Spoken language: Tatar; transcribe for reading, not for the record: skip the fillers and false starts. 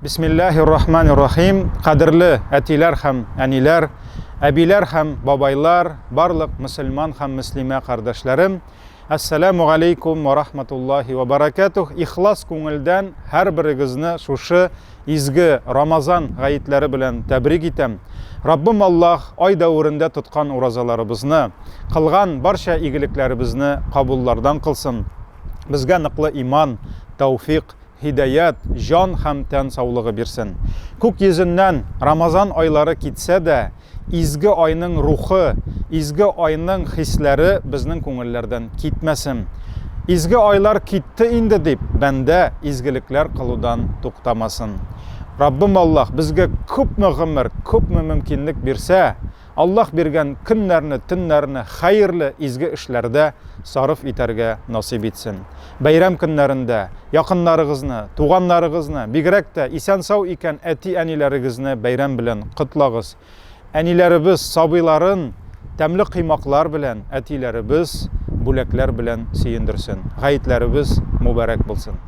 Бисмиллаһир рахманир рахим. Кадерле әтиләр һәм әниләр, әбиләр һәм бабайлар, барлык мөселман һәм мөслимә кардәшләрем, Әссәламу алейкум ва рахматуллахи ва баракатух. Ихлас күңелдән һәрберегезне шушы изге Рамазан гаетләре белән тәбрик итәм. Раббым Аллаһ ай дәверендә тоткан уразаларыбызны, кылган барча игелекләребезне кабуллардан кылсын. Безгә ныклы иман, тәүфик, һидаят, җан һәм тән саулыгы бирсен. Күк йөзеннән Рамазан айлары китсә дә, изге айның рухы, изге айның хисләре безнең күңелләрдән китмәсен. Изге айлар китте инде дип, бәндә изгелекләр кылудан туктамасын. Раббым Аллаһ безгә күпме гомер, күпме мөмкинлек бирсә, Аллаһ биргән көннәрне, төннәрне хәерле, изге эшләрдә сарыф итәргә насыйп итсен. Бәйрәм көннәрендә якыннарыгызны, туганнарыгызны, бигрәк тә исән-сау икән әти-әниләрегезне бәйрәм белән котлагыз. Әниләребез сабыйларын тәмле коймаклар белән, әтиләребез бүләкләр белән сөендерсен. Гаетләребез мөбарәк булсын.